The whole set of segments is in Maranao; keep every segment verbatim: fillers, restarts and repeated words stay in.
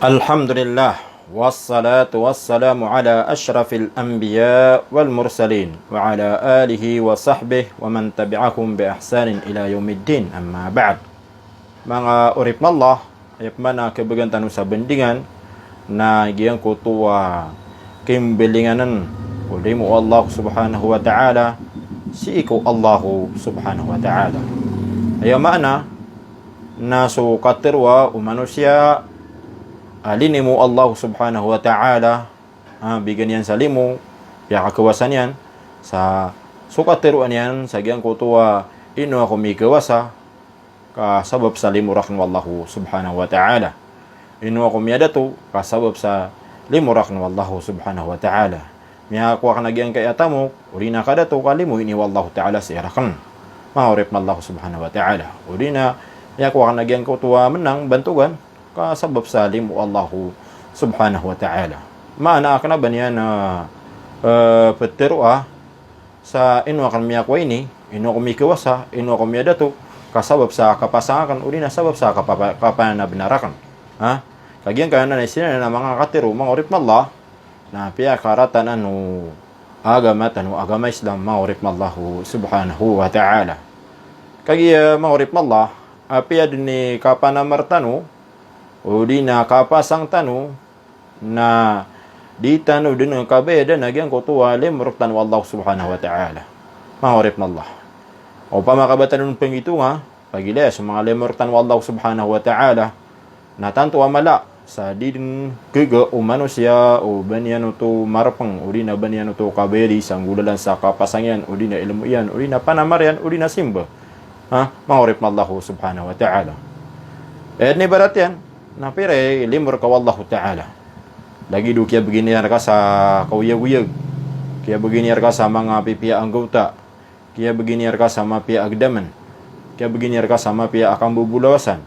Alhamdulillah, wassalatu wassalamu ala ashrafil anbiya wal mursalin, wa ala alihi wa sahbihi wa man tabi'ahum bi ihsanin ila yawmiddin, amma ba'd. Manga oripn o Allah, aya pman a khabgan tano sa bandingan, na giyangkoto a kimbalinganan o limo o Allah subhanahu wa ta'ala, sii ko Allah subhanahu wa ta'ala. Aya maana, na so katharoa o manosiya a linimo o Allah subhanahu wa ta'ala, a, bigan iyan sa limo, piyakakawasa niyan, sa so katharoa niyan sa giyangkoto a ino ako mikawasa, ka sabap sa limo rakn o Allah subhanahu wa ta'ala. Ino ako miyadato, ka sabap sa limo rakn o Allah subhanahu wa ta'ala. Miyakowa akn a giyangkaya tamok, odi na kadato, ka limo ini o Allah ta'ala sii rakn. Manga oripn o Allah subhanahu wa ta'ala. Odi na miyakowa akn a giyangkoto a mnang bantogan, ka sabap sa limo o Allah subhanahu wa ta'ala. Maana akn a ba niyan, eh, eh, ptharoa sa ino akn miyakowa ini, ino ako mikawasa, ino ako miyadato, ka sabap sa kapasang akn, odi na sabap sa kapa-, kapanabnar akn. Ha? Ka giyangkanan a isinan a manga katharo, manga oripn o Allah, na piyakarata anan o agama tano, agama Islam, manga oripn o Allah subhanahu wa ta'ala. Kagiya manga oripn o Allah, apiya dn i kapanamar tano, odi na kapasang tano, na di tano dn kabayadan a giyangkoto a limo rktano o Allah subhanahu wa ta'ala. Manga oripn o Allah. Opama ka ba tano pnggitonga, pagilaya so manga limo rktano o Allah subhanahu wa ta'ala, na tanto a mala sa di dn gaga o manosiya o ba niyan oto marpng, odi na ba niyan oto kabayadi sa nggolalan sa kapasang iyan, odi na ilmo iyan, odi na panamar iyan, odi na simba. Ha? Manga oripn o Allah subhanahu wa ta'ala. Aya dn ibarat iyan, na pira i limo rka o Allah ta'ala. Lagid o kiyabgi niyan rka sa kaoyagoyag, kiyabgi niyan rka sa manga pipiya a nggawta, kiyabgi niyan rka sa mapiya a gdaman, kiyabgi niyan rka sa mapiya a kambobolawasan,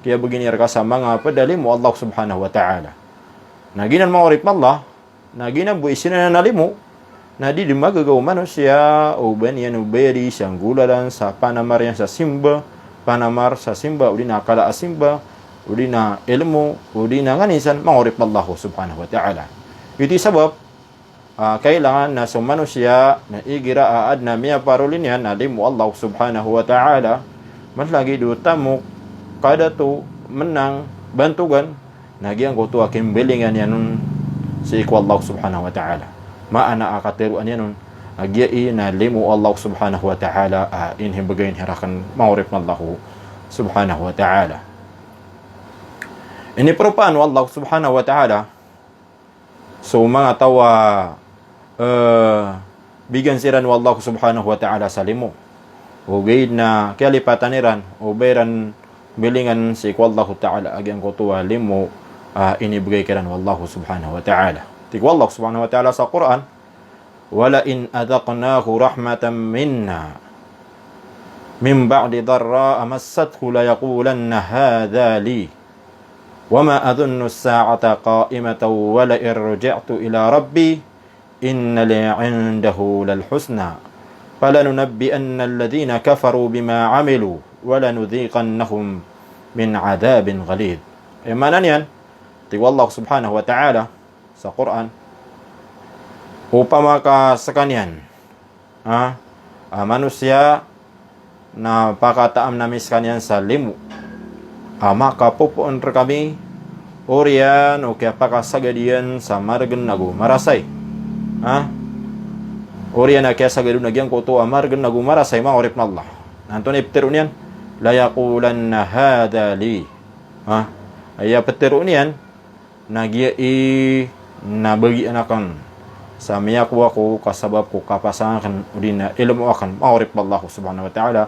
kiyabgi niyan rka sa manga pd a limo o Allah subhanahu wa ta'ala. Na giyanan, manga oripn o Allah, na giyanan bo isinan a limo, na di dn magaga o manosiya o ba niyan o bayadi sa nggolalan, sa panamar iyan sa simba, panamar sa simba, odi na kala a simba, odi na ilmo, odi na nganin san, manga oripn o Allah subhanahu wa ta'ala. Ito i sabap, ah, kailangan na so manosiya na igira a adn a miyaparoli niyan a limo o Allah subhanahu wa ta'ala, mas lagid o tamok, kadato, mnang, bantogan, na giyangkoto a kimbalingan iyan on sii ko Allah subhanahu wa ta'ala. Maana a katharoa niyan on a giyai na limo o Allah subhanahu wa ta'ala a inibgay niyan rakn, manga oripn o Allah subhanahu wa ta'ala. Inipropaan o Allah subhanahu wa ta'ala so manga taw a, eh, bigan siran o Allah subhanahu wa ta'ala sa limo. Ogaid na kiyalipatan iran o ba iran balingan sii ko Allah ta'ala a giyangkoto a limo a inibgay kiran o Allah subhanahu wa ta'ala. Tig o Allah subhanahu wa ta'ala sa Qur'an, "Wa la in adhaqnahu rahmatan minna min ba'di dharra'a massathu la yaqulanna hadha li." "Wa ma adhunnu as-sa'ata qa'imatan wa la in raji'tu ila rabbi inna li 'indahu lal husna. Falanunabbi'anna alladhina kafaru bima 'amilu wa lanudhiqannahum min 'adhabin ghalidh." Aya maana niyan, tig o Allah subhanahu wa ta'ala sa Qur'an, opama ka skaniyan, ha, a manosiya na pakataam ami skaniyan sa limo a makapopoon rkami oriyan o kiyapakasagad iyan sa margn ago marasay. Ha? Oriyan a kiyasagad on a giyangkoto a margn ago marasay, manga oripn o Allah. Na antonaa i ptharoon iyan? "La yaqulanna hadha li." Ha? Aya ptharoon iyan, na giyai na bagian akn sa miyakowa ko ka sabap ko kapasang akn, odi na ilmo akn, manga oripn o Allah subhanahu wa ta'ala,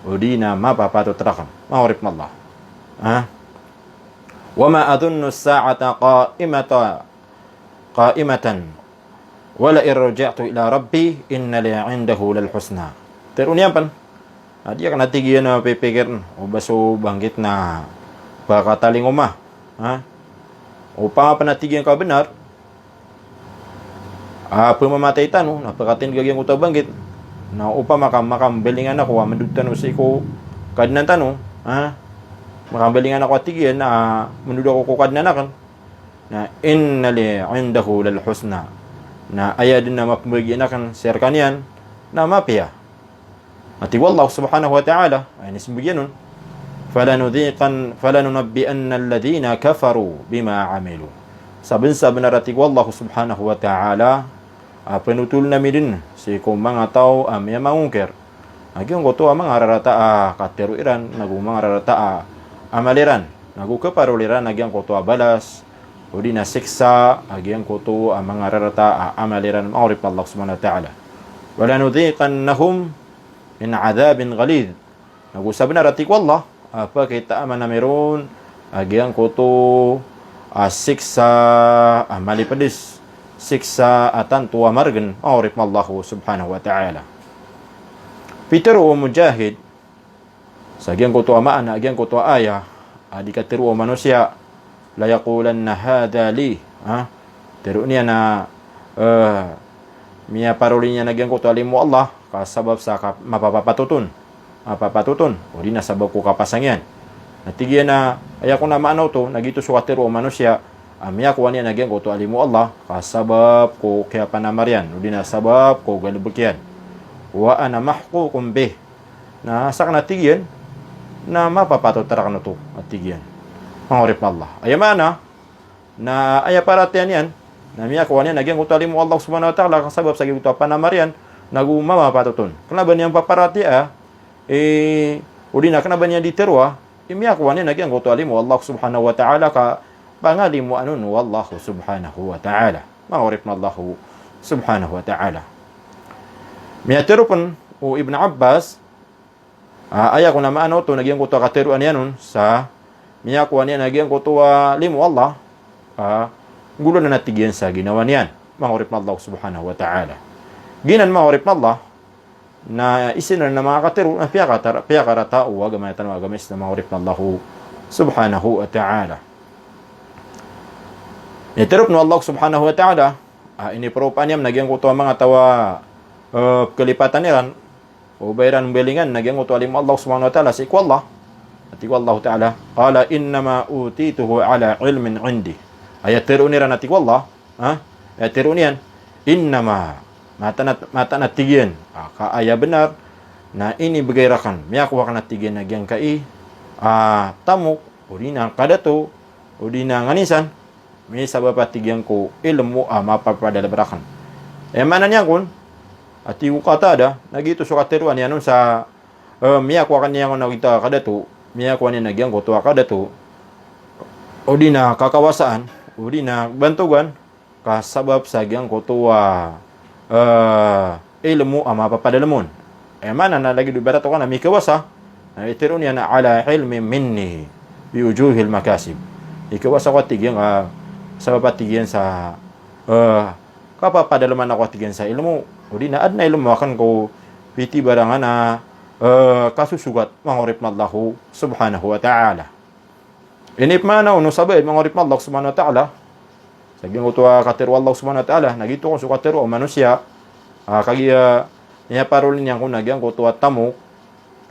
odi na mapapatot rakn, manga oripn o Allah. Ha? "Wa ma adhunnu as-sa'ata qa'imata, qa'imatan wa la in raji'tu ila rabbi inna li 'indahu lal husna." Tharoon iyan pn a di akn, a tig iyan, a pipikirn o ba so bangkit na pakatalingoma. Ha? Opama pn, a tig iyan, ka bnar a pmamatay tano na pakatindg a giyangkoto a bangkit, na opama ka makambalingan ako a mndod tano sii ko Kadnan tano, ha? Makambalingan ako, a tig iyan, a mndod ako ko Kadnan akn. Na inna li indahu lal husna. Na aya dn a mapmbagian akn sii rkaniyan na mapiya. A tig o Allah subhanahu wa ta'ala, a inismbag iyan on, "Falanudhiqan-, falanunabbi'anna alladhina kafaru bima 'amilu." Sabnsabnar, a tig o Allah subhanahu wa ta'ala, a pnotoln ami dn sii ko manga taw a miyamangongkir a giyangkoto a manga rarata a katharo iran, nago manga rarata a amal iran, nago khaparoli ran a giyangkoto a balas, odi na siksa a giyangkoto a manga rarata a amal iran, manga oripn o Allah subhanahu wa ta'ala. "Walanudhiqannahum min adhabin ghalidh." Nago sabnar, a tig o Allah, a pakitaaman ami ron a giyangkoto a siksa a malipds, siksa a tanto a margn, manga oripn o Allah subhanahu wa ta'ala. Pitharo o Mujahid sa giyangkoto a maana a giyangkoto a aya a di katharo o manosiya, "Layaqulanna hadha li," ha? Tharo niyan a, eh, miyaparoli niyan a giyangkoto a limo o Allah ka sabap sa ka-, mapapapatotn, mapapatotn, odi na sabap ko kapasang iyan. Na tig iyan a, aya kon a maana oto, na giyoto so katharo o manosiya a miyakowa niyan a giyangkoto a limo o Allah ka sabap ko kiyapanamar iyan, odi na sabap ko galbk iyan. "Wa ana mahququn bih." Na sakn, a tig iyan, na mapapatot rakn oto, a tig iyan, manga oripn o Allah. Aya maana, na aya paratiyaya niyan na miyakowa niyan a giyangkoto a limo o Allah subhanahu wa ta'ala ka sabap sa giyangkoto a panamar iyan, nago mapapatot on. Kna ba niyan paparatiyaya, eh, odi na kna ba niyan di tharoa, eh, miyakowa niyan a giyangkoto a limo o Allah subhanahu wa ta'ala ka pangalimoan on o Allah subhanahu wa ta'ala, manga oripn o Allah subhanahu wa ta'ala. Miyatharo pn o Ibn Abbas, a, aya kon a maana oto na giyangkoto a katharoa niyan on sa miyakowa niyan a giyangkoto a limo o Allah, a, golalan, a tig iyan, sa ginawa niyan, manga oripn o Allah subhanahu wa ta'ala. Giyanan, manga oripn o Allah, na isa na manga katharo na piyakatara-, piyakarata o agama tano a agama Islam, manga oripn o Allah subhanahu wa ta'ala. Aya tharo pn o Allah subhanahu wa ta'ala, a, iniparopaan iyan a giyangkoto a manga taw a, eh, pkhalipatan iran o ba iran mbalingan a giyangkoto a limo o Allah subhanahu wa ta'ala sii ko Allah. A tig o Allah ta'ala, "Qala innama utituhu ala ilmin indi." Aya tharoon iran, a tig o Allah, ha? Aya tharoon iyan, "Innama," mataan a, mataan a tig iyan, a, ka aya bnar na inibgay rakn, miyakowa akn, a tig iyan, a giyangkai a tamok, odi na kadato, odi na nganin san, misabap, a tig iyan, ko ilmo a mapapadalm rakn. Aya maana niyan kon, a tig o Qatada, na giyoto so katharoa niyan on sa, eh, miyakowa akn iyan kon a giyangkoto a kadato, miyakowa niyan a giyangkoto a kadato, odi na kakawasaan, odi na bantogan, ka sabap sa giyangkoto a, eh, ilmo a mapapadalm on. Aya maana na lagid o ibarat o ka na mikawasa, na itharo niyan a ala ilmin minni bi wujuhil makasib. Ikawasa ako, a tig iyan, a sabap, a tig iyan, sa, eh, kapapadalman ako, a tig iyan, sa ilmo. Odi na adn a ilmo akn ko pitibarangan a, eh, kasosogat, manga oripn o Allah subhanahu wa ta'ala. Inipmaana on o sabaad, manga oripn o Allah subhanahu wa ta'ala, sa giyangkoto a katharo o Allah subhanahu wa ta'ala, na giyoto kon so katharo o manosiya, a, kagiya, a, miyaparoli niyan kon a giyangkoto a tamok,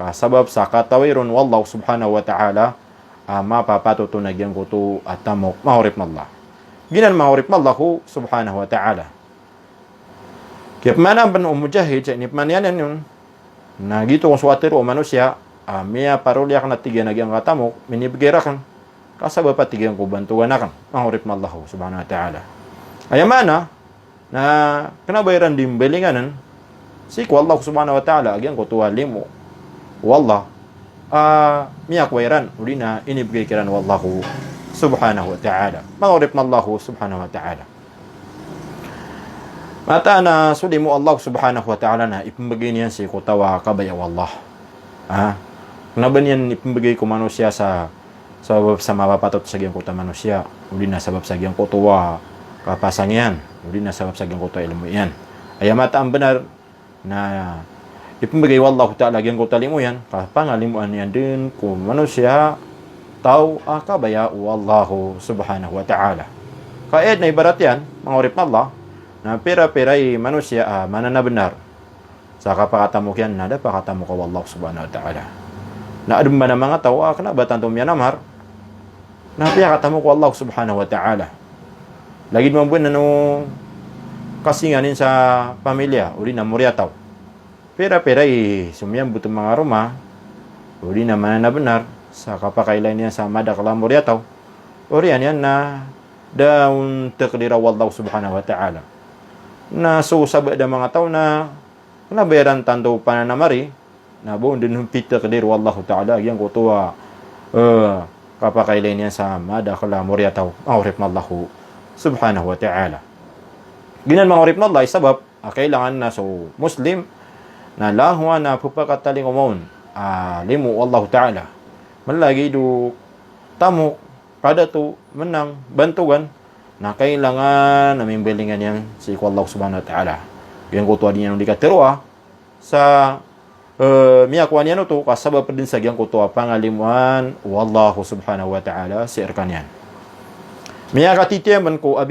ka sabap sa katawi ron o Allah subhanahu wa ta'ala a mapapatot on a giyangkoto a tamok, manga oripn o Allah. Giyanan, manga oripn o Allah subhanahu wa ta'ala. Kiyapmaanaan pn o Mujahid sa inipmaana niyan on, na giyoto kon so katharo o manosiya a miyaparoli akn, a tig iyan, a giyangkai a tamok, minibgay rakn, ka sabap, a tig iyan, ko bantogan akn, manga oripn o Allah subhanahu wa ta'ala. Aya maana na kna ba iran di mbalingan sii ko Allah subhanahu wa ta'ala a giyangkoto a limo o Allah a miyakowa iran, odi na inibgay kiran o Allah subhanahu wa ta'ala, manga oripn o Allah subhanahu wa ta'ala. Mataan a so limo o Allah subhanahu wa ta'ala na ipmbgay niyan sii ko taw a kabaya o Allah. Ha? Kna ba niyan ipmbgay ko manosiya sa sabap sa mapapatot sa giyangkoto a manosiya, odi na sabap sa giyangkoto a kapasang iyan, odi na sabap sa giyangkoto a ilmo iyan. Aya mataan bnar na ipmbgay o Allah ta'ala a giyangkoto a limo iyan, ka pangalimoan iyan dn ko manosiya, taw a kabaya o Allah subhanahu wa ta'ala. Ka aya dn a ibarat iyan, manga oripn o Allah, na pira-pira i manosiya a mananabnar sa kapakatamok iyan, na da pakatamok o Allah subhanahu wa ta'ala. Na adn pman a manga taw a kna ba tanto miyanamar, na piyakatamok o Allah subhanahu wa ta'ala. Lagid mambo anan o kasinganin sa pamilya, odi na moriyataw. Pira-pira i somiyambot o manga roma, odi na mananabenar sa kapakailay niyan sa madakel a moriyataw. Oriyan iyan na da on takdira o Allah subhanahu wa ta'ala. Na so sabaad a manga taw na kena ba iran tanto pananamari, na ba on den pitakdir o Allah ta'ala giyangkoto a, eh, kapakailay niyan sa madakel a moriyataw, manga oripn o Allah subhanahu wa ta'ala. Giyanan manga oripn o Allah i sabap a kailangan na so Muslim na langowan a pepakatalingoma on a limo o Allah ta'ala. Malagid o tamok, kadato, menang, bantogan, na kailangan a mimbalingan iyan sii ko Allah subhanahu wa ta'ala. Giyangkoto a di niyan on di kateroa sa, eh, miyakowa niyan oto ka sabap den sa giyangkoto a pangalimoan o Allah subhanahu wa ta'ala sii rekaniyan. Miyakatitiyaman ko